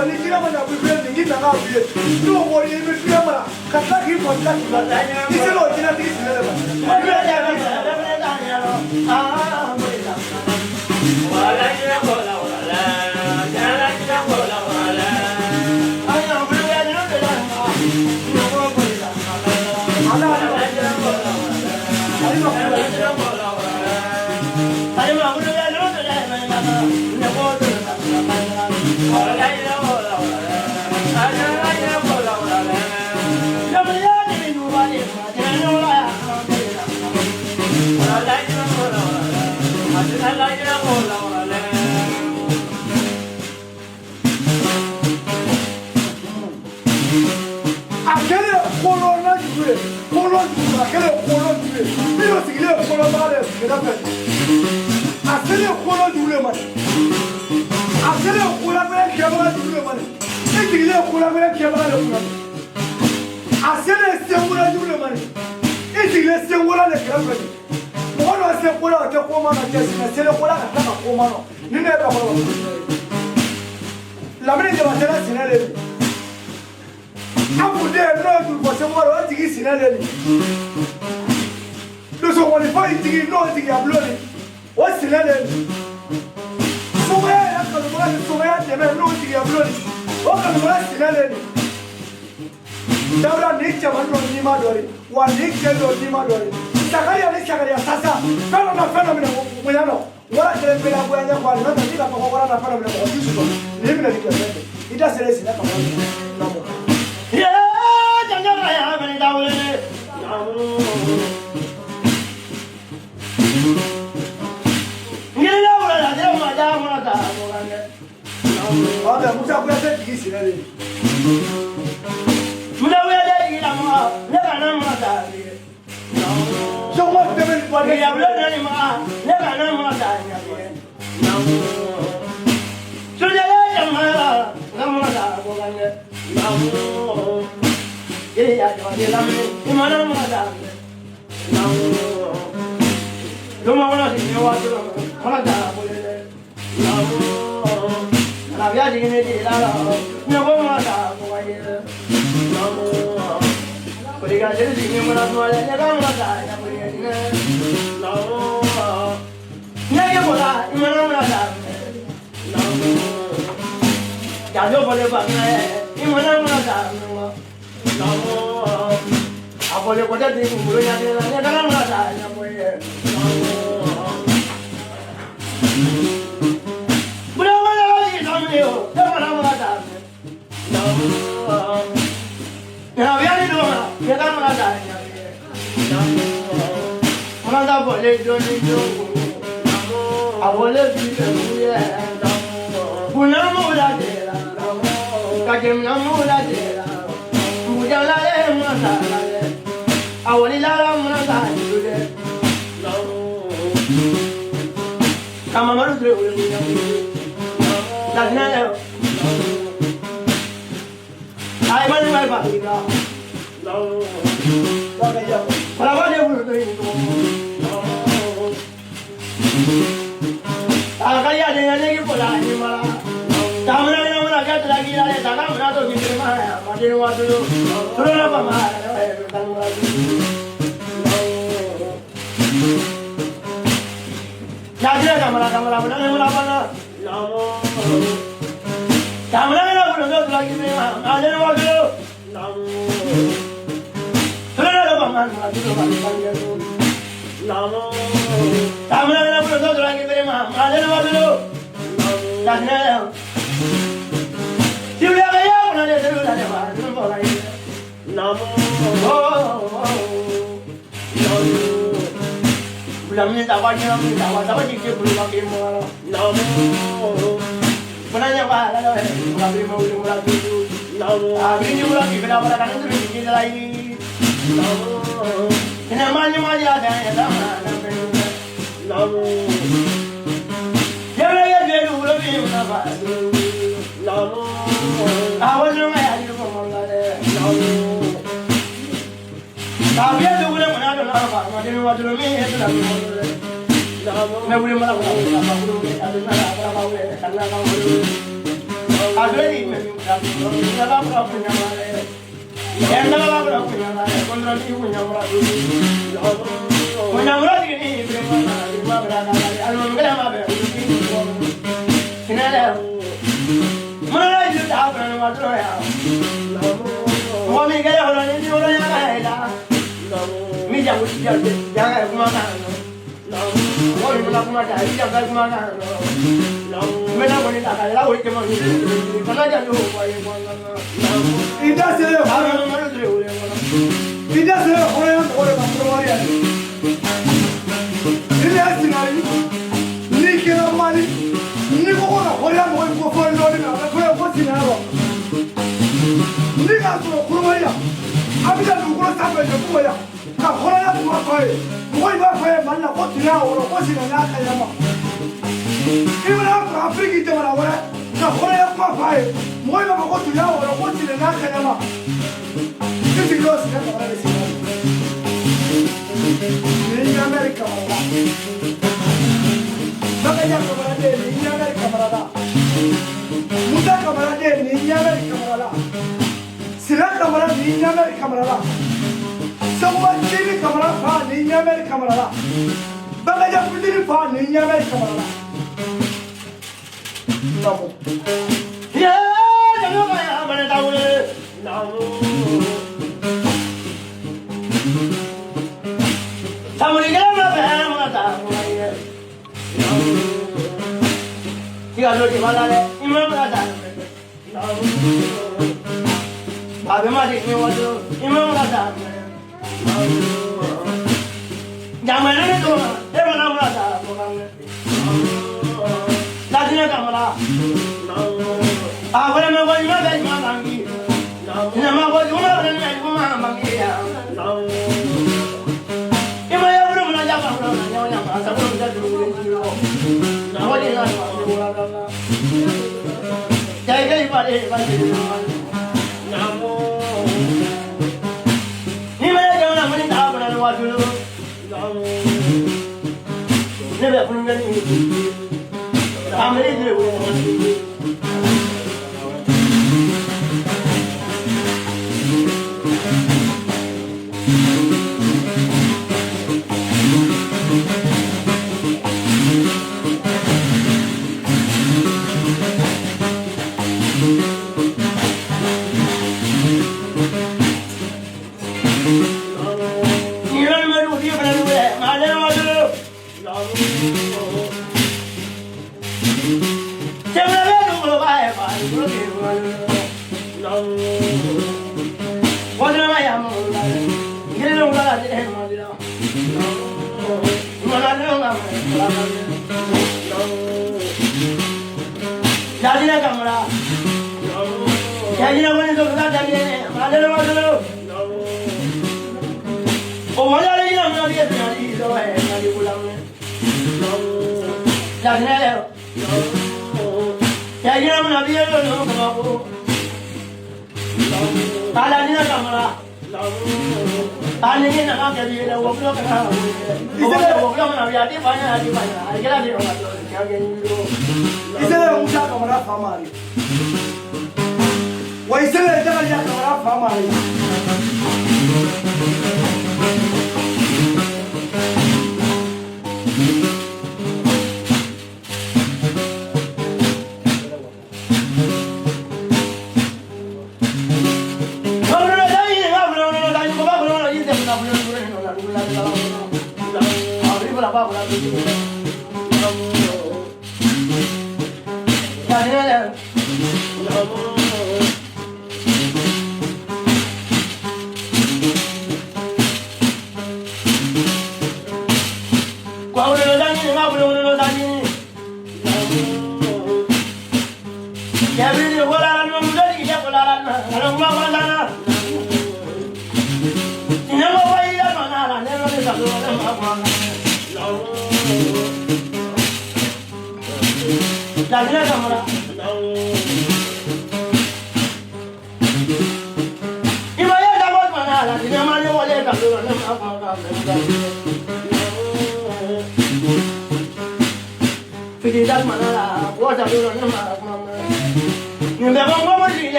fɛ ni jinɛ ma ɲa b'i filɛ nin k'i na k'a f'i ye n'o bɔr'i ye i bɛ fiɲɛ mara ka tila k'i fa tila k'i la i sera o jinɛtigi sinɛ de ma. A kɛlen kolonna jugu ye, kolon jugu, a kɛlen kolon jugu ye, min sigilen kolonbaga de sigida fɛ, a selen kolon jugu de ma, a selen kolabɛrɛ kɛbaga jugu de ma, e sigilen kolabɛrɛ kɛbaga de kunna, a selen senkola jugu de ma, e sigilen senkola de kɛrɛfɛ. Mɔgɔ dɔ senkola o tɛ ko ma nɔ, cɛ sinɛ senkola ka tila ka ko ma nɔ ni ne yɛrɛ kɔrɔ. Lamini Jabatɛ sinɛ de bi an kun den n'o ye dugukɔ seko o tigi sinɛ de ni dosokɔnifɔ in tigi n'o tigi a bulon ni o sinɛ de ni somaya yɛrɛ kanubaga ni somaya dɛmɛ n'o tigi a bulon ni o kanubaga sinɛ de ni. Dawuda ni cɛman dɔ n'i ma dɔ de wa ni cɛ dɔ n'i ma dɔ de Sakariya ni Sakariya sasa fɛn dɔ na fɛn dɔ minɛ bonya dɔ wara kelen bɛ la bonya ɲɛ kɔ a n'o tɛ n'i ka fɔ ko wara na fɛn dɔ minɛ mɔgɔ t'i sɔsɔ nin minɛ ni kɛ fɛn fɛ i da sera sinɛ ka wari lamɔ. Ɔ mɛ Musa Kuyate tigi sinɛ de ye. Sɔgɔma dɛmɛ ni bɔ de.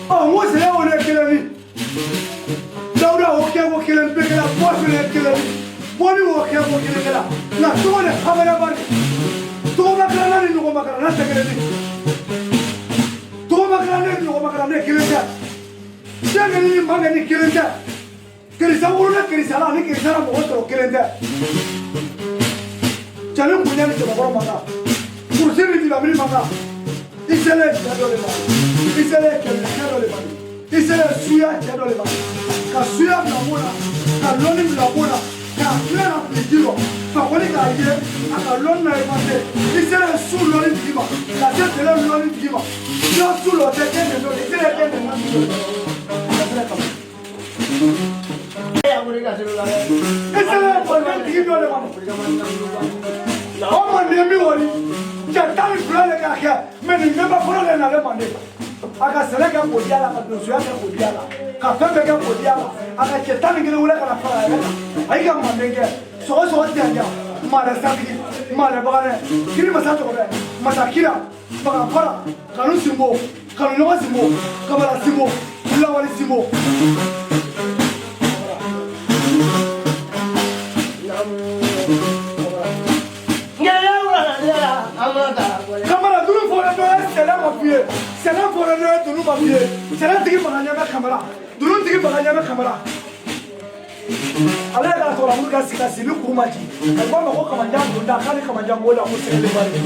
Ɔ n ko sɛnɛ o de ye kelen ni Dawuda o kɛ ko kelen bɛɛ kɛra bɔ fɛnɛ ye kelen ni bɔli o kɛ ko kelen kɛra nka tɔgɔ de habada de tɔgɔma ni ɲɔgɔnma kalanna tɛ kelen ni tɔgɔma kalanna ni ɲɔgɔnma kalanna kelen tɛ sɛgɛni ni magɛni kelen tɛ kerisa wolola kerisa la ani kerisa la mɔgɔ sɔrɔ kelen tɛ cɛni bonya ni cɛbakɔrɔ man kan kurusi ni jibamini man kan i selen cɛ dɔ de ma i selen kɛlɛkɛ dɔ de ma i selen suya cɛ dɔ de ma ka suya bila bon na ka lɔnni bila bon na k'a filɛ ka fili ji rɔ fakɔli k'a ye a ka lɔnni na efase i selen su lɔnni tigi ma ka se tɛlɛ lɔnni tigi ma n'o su lɔ tɛ den de dɔ i selen den de ma tigi dɔ ma i selen manden tigi dɔ de ma o manden min wari cɛ 12 de k'a kɛ mɛ nin bɛɛ fɔlɔ de nalen manden a ka sɛnɛ kɛ k'o diya la ka donsoya kɛ k'o diya la ka fɛn bɛɛ kɛ k'o diya la a ka cɛ 11 wele ka na fara a yɛrɛ kan a y'i ka manden kɛ sɔgɔsɔgɔ tɛnja maalɛ satigi maalɛ baganɛ kiri masa tɔgɔ masa kira bagan fara kanu sinbo kanu ɲɔgɔn sinbo kamara sinbo lawali sinbo. Kamara dunu fɔra dɔ ye sɛnɛ ma f'i ye sɛnɛ fɔra dɔ ye dunu ma f'i ye sɛnɛ tigi maga ɲɛ bɛ kamara dunu tigi maga ɲɛ bɛ kamara ale yɛrɛ sɔrɔ mun ka sigi ka sigi kuru ma ci a ko a ma ko kamajan donda k'ale kamajan b'o la ko sɛgɛlen ba de.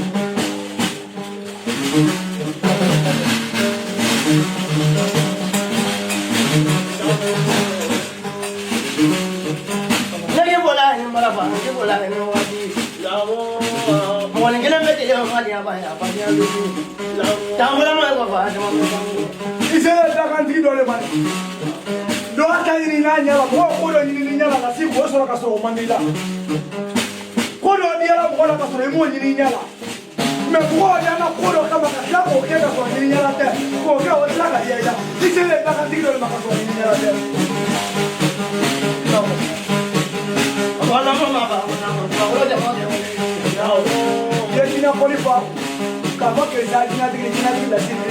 I selen dakantigi dɔ de ma dɛ dɔ ta ɲini n'a ɲɛ la mɔgɔ ko dɔ ɲini ni ɲɛ la ka se k'o sɔrɔ ka sɔrɔ o man di la ko dɔ diyara mɔgɔ la ka sɔrɔ i m'o ɲini ɲɛ la mɛ mɔgɔ ɲana ko dɔ kama ka tila k'o kɛ ka sɔrɔ ɲini ɲɛ la tɛ k'o kɛ o tila ka diya i la i selen dakantigi dɔ de ma ka sɔrɔ ɲini ɲɛ la tɛ. I ye jinɛ kɔli fa k'a fɔ kerisa jinɛtigi jinɛtigi lasi ni.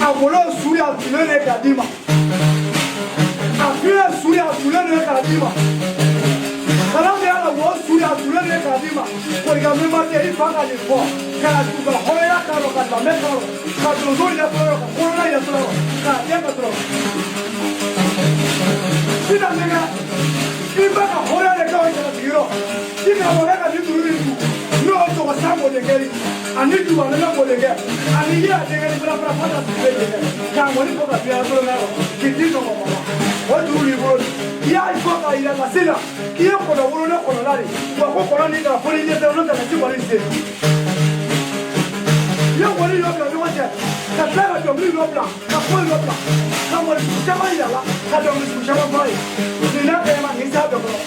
A wolo su y'a tulen de k'a d'i ma a fiɲɛ su y'a tulen de k'a d'i ma kalan bɛ ala wo su y'a tulen de k'a d'i ma kɔrika min ma tɛ i fa ka nin fɔ k'a tu ka hɔrɔnya k'a rɔ ka danbe k'a rɔ ka donso yɛrɛ ka kɔnɔna yɛrɛ k'a den ka sɔrɔ sisan nɛgɛ i bɛ ka hɔrɔnya de kɛ o jalakiyɔrɔ i karamɔgɔkɛ ka nin duuru nin du n'o tɔgɔ san k'o de kɛ ani juba ne k'o de kɛ ani i y'a denkɛ ni fana fana fana tun bɛ kɛ k'a ŋɔni fɔ ka fiɲɛ bolo mɛn k'i di nɔgɔ ma o juru b'i bolo i y'a fɔ k'a yira ka se la k'i ye kɔnɔ wolo ne kɔnɔ la de wa ko kɔnɔ ni ka fɔ ni ɲɛ tɛ n'o tɛ ka ci kɔni se i ye ŋɔni dɔ bila ɲɔgɔn cɛ ka tila ka dɔnkili dɔ bila ka foyi dɔ bila ka ŋɔni sugu caman yira la ka dɔnkili sugu caman fɔ a ye nin n'a kɛɲɛ ma nin t'a bɛɛ kɔnɔ.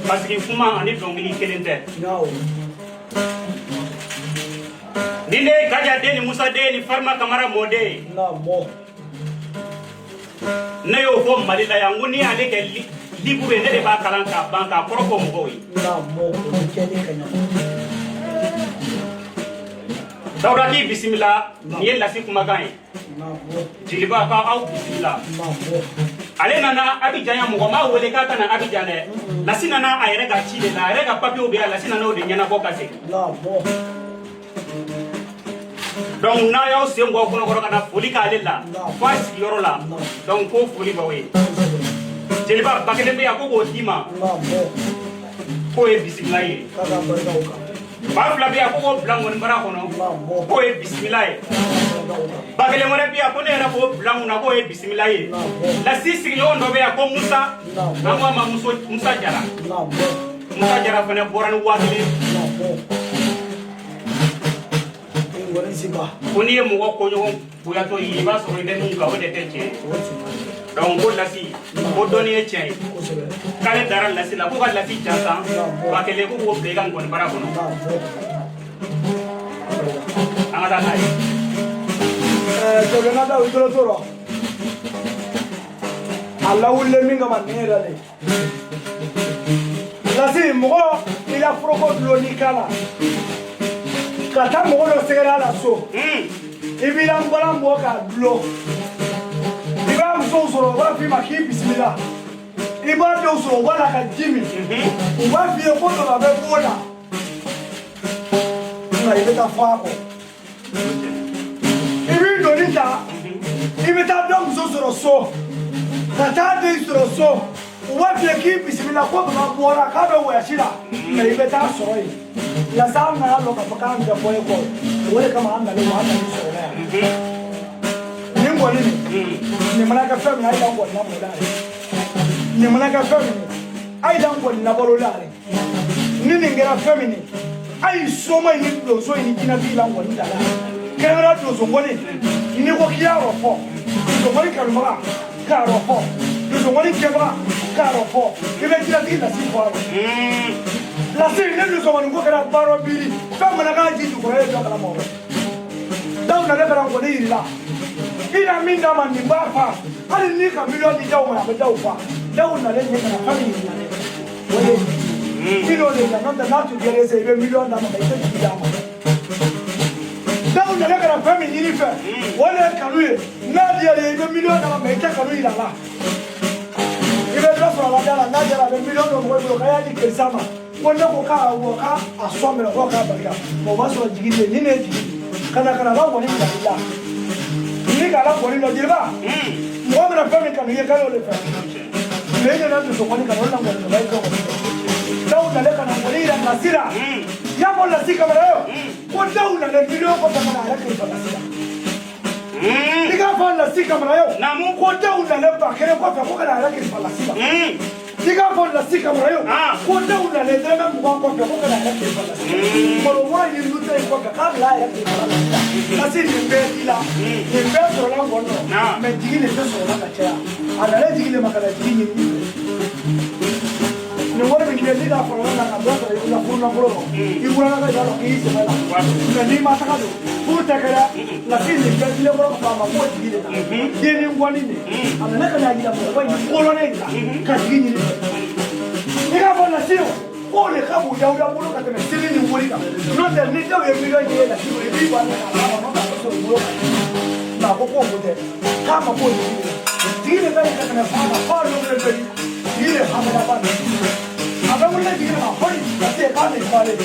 Parce que kuma ani dɔnkili kelen tɛ. Ni ne ye Kaja den ni Musa den ni Farima Kamara mɔden. Ne y'o fɔ Mali la yan ko n'i y'ale kɛ libre ye ne de b'a kalan k'a ban k'a kɔrɔ fɔ mɔgɔw ye. Dawuda k'i bisimila nin ye lasi kumakan ye. Jeliba k'aw bisimila. Ale nana Abidjan yan mɔgɔ m'a wele k'a ka na Abidjan dɛ. Lasi nana a yɛrɛ ka ci de la, a yɛrɛ ka papiyew bɛ yan, Lasi nana o de ɲɛnabɔ ka segin. Donc n'a y'aw sen bɔ aw kɔnɔkɔrɔ ka na foli k'ale la fo a sigiyɔrɔ la, donc ko foli b'aw ye. Jeliba ba kelen bɛ yan ko k'o d'i ma, k'o ye bisimila ye. Ba fila bɛ yan ko k'o bila ŋɔnibara kɔnɔ, k'o ye bisimila ye. Ba kelen wɛrɛ bɛ yan ko ne yɛrɛ k'o bila n kunna k'o ye bisimila ye. Lasi sigiɲɔgɔn dɔ bɛ yan ko Musa, an ko a ma Musa Jara. Musa Jara fana bɔra ni 1000. Ko n'i ye mɔgɔ koɲɔgɔn bonyatɔ ye i b'a sɔrɔ i bɛ min kan o de tɛ tiɲɛ ye. Donc ko Lasi ko dɔnni ye tiɲɛ ye. K'ale dara Lasi la ko ka Lasi jansan 1000 ko k'o bila i ka ŋɔnibara kɔnɔ. An ka taa n'a ye. Jɔlɔnna i bolo t'o rɔ. A lawulilen min kama nin yɛrɛ de. Lasi mɔgɔ i la foroko dulon n'i kan la ka taa mɔgɔ dɔ sɛgɛrɛ a la so. I b'i la nbalan bɔ k'a dulon. I b'a musow sɔrɔ u b'a f'i ma k'i bisimila. I b'a denw sɔrɔ u b'a la ka ji min. U b'a f'i ye ko dɔ bɛ bon na. Nka i bɛ taa fɔ a kɔ. I b'i doni ta, i bɛ taa dɔ muso sɔrɔ so, ka taa den sɔrɔ so. U b'a f'i ye k'i bisimila ko baba bɔra k'a bɛ wɔyasi la, mɛ i bɛ taa sɔrɔ yen. Lasa an nana lɔn k'a fɔ k'an tɛ bɔ e kɔ, o de kama an nalen wa an nana sɔrɔ yan. Nin kɔni nin mana kɛ fɛn min ye, a ye dan kɔni lamɔ la ye. Nin mana kɛ fɛn min ye, a ye dan kɔni labalo la ye. Ni nin kɛra fɛn min ye, a ye soma in ni donso in ni jinɛtigi la kɔni da la. Kɛrɛnkɛrɛn donso kɔni, n'i ko k'i y'a rɔ fɔ, donso kɔni kanubaga k'a rɔ fɔ, donso kɔni kɛbaga k'a rɔ fɔ, i bɛ jinɛtigi lasi fɔ a rɔ. Lasi ne donso kɔni ko kɛra baara biri, fɛn mana k'a ji jukɔrɔ e ye dɔ kalama o rɔ. Dawu nana ka na kɔni yir'i la. I na min d'a ma nin b'a fa, hali n'i ka miliyɔn di Dawu ma a bɛ Dawu fa. Dawu nalen ɲɛ ka na fɛn min yir'i la dɛ, o ye i n'o de yira, n'o tɛ n'a tun diyara e se i bɛ miliyɔn d'a ma mɛ i tɛ jigi d'a ma. Dawu nana ka na fɛn min ɲini fɛ, o de ye kanu ye. N'a diyara i ye i bɛ miliyɔn d'a ma mɛ i tɛ kanu yira a la. I bɛ dɔ sɔrɔ a la da la, n'a diyara a bɛ miliyɔn dɔ mɔgɔ bolo k'a y'a di karisa ma. Ko ne ko k'a wɔ k'a sɔn minɛ ko k'a barika, mɛ o b'a sɔrɔ jigi tɛ yen, ni ne ye jigi ka na ala kɔni bila i la. Ni ka ala kɔni lɔ jeliba, mɔgɔ mana fɛn min kanu i ye k'ale de fɛ. Mɛ i nana dusu kɔni ka na o la kɔni i ka kɔni fɛ. Dawu nalen ka na kɔni yira Lasi la. I y'a fɔ Lasi Kamara ye ko Dawu nalen miliyɔn kɔfɛ ka na a yɛrɛ kalifa Lasi la. I k'a fɔ Lasi Kamara ye ko Dawu nalen 1000 kɔfɛ ko ka na a yɛrɛ kalifa Lasi la. I k'a fɔ Lasi Kamara ye ko Dawu nalen dɛrɛmɛ 20 kɔfɛ ko ka na a yɛrɛ kalifa Lasi la. Malo in ni lutɛ in kɔfɛ k'a bila a yɛrɛ kalifa Lasi la. Lasi nin bɛɛ b'i la, nin bɛɛ sɔrɔla n kɔnɔ, mɛ jigi de tɛ sɔrɔla ka caya. A nalen jigi de ma ka na jigi ɲini i fɛ. Nin wari min kɛ n'i ka kɔlɔlɔ la ka dɔ sɔrɔ i ka furu nafolo rɔ i wulala ka jɔ k'i sɛbɛ la mɛ n'i ma taga don furu tɛ kɛ dɛ lasi nin bɛɛ dilen kɔrɔ ka fɔ a ma k'o tigi de la den ni ŋɔni de a nana ka n'a yira mɔgɔ in kɔlɔnnen de la ka jigi ɲini i k'a fɔ lasi k'o de ka bon Dawuda bolo ka tɛmɛ seli ni wari kan n'o tɛ ni dɔw ye miliyɔn ye lasi bolo i b'i ban k'a d'a ma n'o tɛ a bɛ sɔrɔ i bolo kan mɛ a ko k'o ko tɛ k'a ma k'o tigi de la tigi de ka ɲi ka tɛmɛ fa kan fa dɔ bɛ yen tigi de hamina ba a bɛ wele jigin ma hɔri ka se k'a ni falen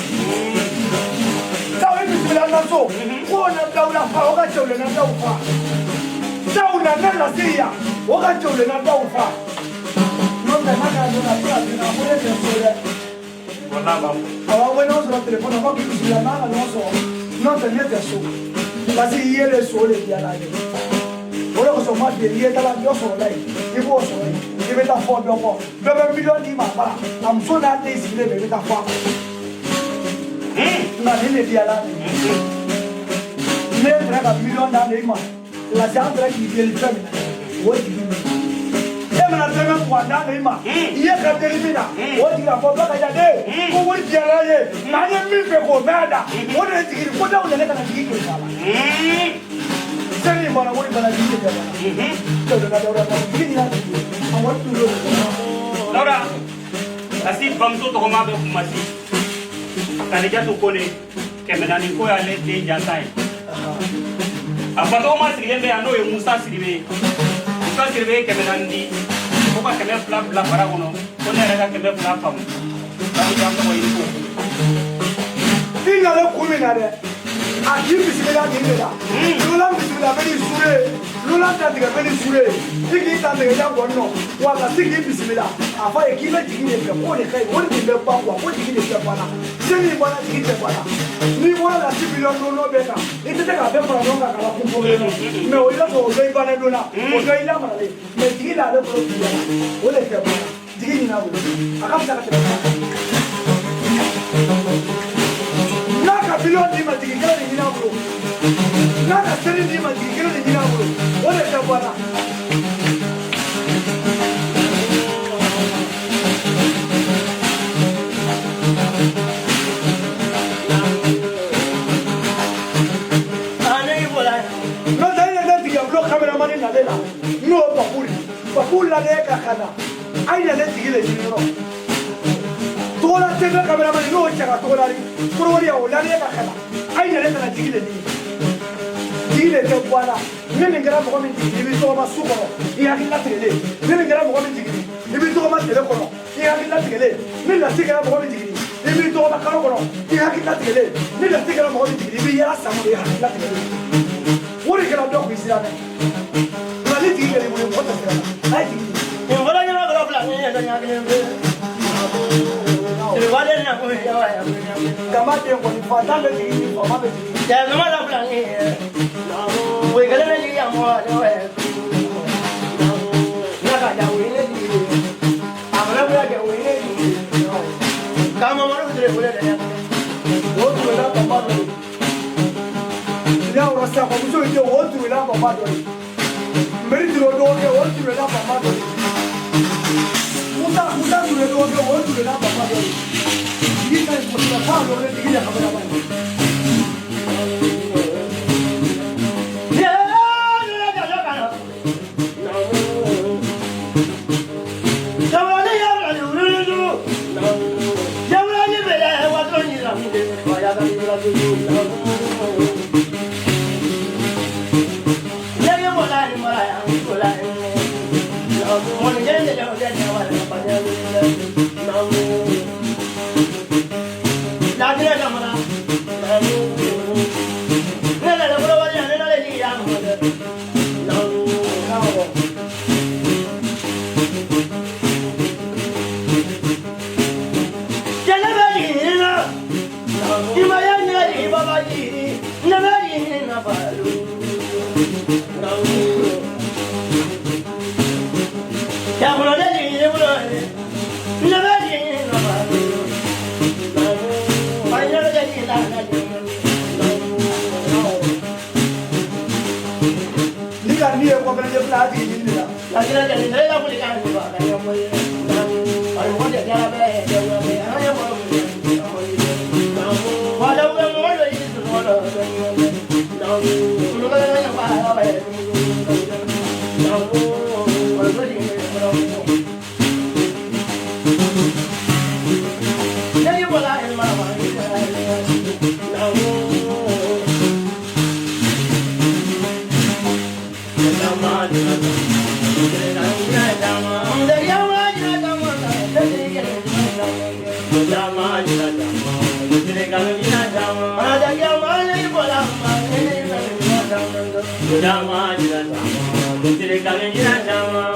daw ye bisimila na so k'o na Dawuda fa o ka cɛwle na daw fa daw na ne lase yan o ka cɛwle na daw fa n'o tɛ n'a ka dɔn a tɛ ka bin a ko ne tɛ so dɛ awɔ ko ɲɔgɔn sɔrɔ telefɔni na ko k'i bisimila n'a ka ɲɔgɔn sɔrɔ n'o tɛ ne tɛ so parce que i yelen so de diyara n ye o de kosɔn n ma deli i ye taara dɔ sɔrɔ la yen i b'o sɔrɔ yen i bɛ taa fɔ dɔ kɔ dɔ bɛ miliyɔn d'i ma a bara a muso n'a den sigilen bɛ i bɛ taa fɔ a kɔ nka nin de diyara ne ye ne taara ka miliyɔn d'a ma lase an taara k'i deli fɛn min na o jigi min e mana dɛmɛ mugan d'a ma i ye ka deli min na o jigi a fɔ Bakaja den ko wari diyara n ye nka an ye min fɛ k'o mɛn a da o de ye jigi ko daw nana ka na jigi kɛ a la seli bɔra wari bana jigi de bana Dawuda Dawuda jigi ɲina jigi a wari tun y'o Dawuda lasi bamuso tɔgɔma bɛ Kumasi Kadijatu Kone 400 ko y'ale den jansan ye a fa tɔgɔma sigilen bɛ yan n'o ye Musa Sidibe ye Musa Sidibe ye 400 di ko ka 200 bila fara kɔnɔ ko ne yɛrɛ ka 200 faamu Dawuda tɔgɔ ye ko i nalen kun min na dɛ a k'i bisimila nin de la lola bisimila bɛ ni sure lola dantigɛ bɛ ni sure i k'i dantigɛ i ka gɔni nɔ wa lasi k'i bisimila a fɔ a ye k'i bɛ jigi de fɛ k'o de ka ɲi o de bɛ ban kuwa ko jigi de tɛ ban na seli banna jigi tɛ ban na n'i bɔra lasi miliyɔn don dɔ bɛɛ kan i tɛ se k'a bɛɛ fara ɲɔgɔn kan ka la kun fɔ kelen na mɛ o i b'a sɔrɔ o dɔ i bannen don na o dɔ i lamaralen mɛ jigi la ale bolo k'i yala o de tɛ ban na jigi ɲin'a bolo a ka fisa ka tɛmɛ n'a ka miliyɔn d'i ma jigi kelen de ɲin'a bolo n'a ka seli d'i ma jigi kelen de ɲin'a bolo o de tɛ bɔ a la. N'o tɛ e ɲɛ tɛ tigɛ kameramani nalen la n'o ye Papu de ye Papu lalen ka na a ye nalen tigi de ɲini yɔrɔ Togola TV kameramani n'o cɛ ka Togola ni korowari o lalen ka na a ye nalen ka na jigi de ɲini jigi de tɛ bɔ a la ni nin kɛra mɔgɔ min jigi i b'i tɔgɔma su kɔnɔ i hakili latigɛlen ni nin kɛra mɔgɔ min jigi i b'i tɔgɔma tile kɔnɔ i hakili latigɛlen ni lasi kɛra mɔgɔ min jigi i b'i tɔgɔma kalo kɔnɔ i hakili latigɛlen ni lasi kɛra mɔgɔ min jigi i b'i yala san kɔnɔ i hakili latigɛlen o de kɛra dɔ k'i siran dɛ nka ni jigi kɛra i bolo mɔgɔ tɛ siran a ye jigi ɲini. Nin fɔlɔ ɲɛna kɔrɔ fila ni ɲɛ ɲɛ kelen pe. Kama den kɔni fantan bɛ jigin ni faama bɛ jigin. Jama la fila ni ye. O ye kelen jigin yan mɔgɔ ye. N'a ka ja o ye ne jigin. A fana bɛ kɛ o ye ne jigin. K'a Mamadu Ture wele dɛ. O turela baba dɔ ye. N'a yɔrɔ sisan kɔmuso in den o turela baba dɔ ye. Meri Ture dɔgɔkɛ o turela baba dɔ ye. Musa Ture dɔgɔkɛ o turela baba dɔ ye. Jigi ka ɲi kosɛbɛ f'a dɔn ne jigi de kameraman ye. Jama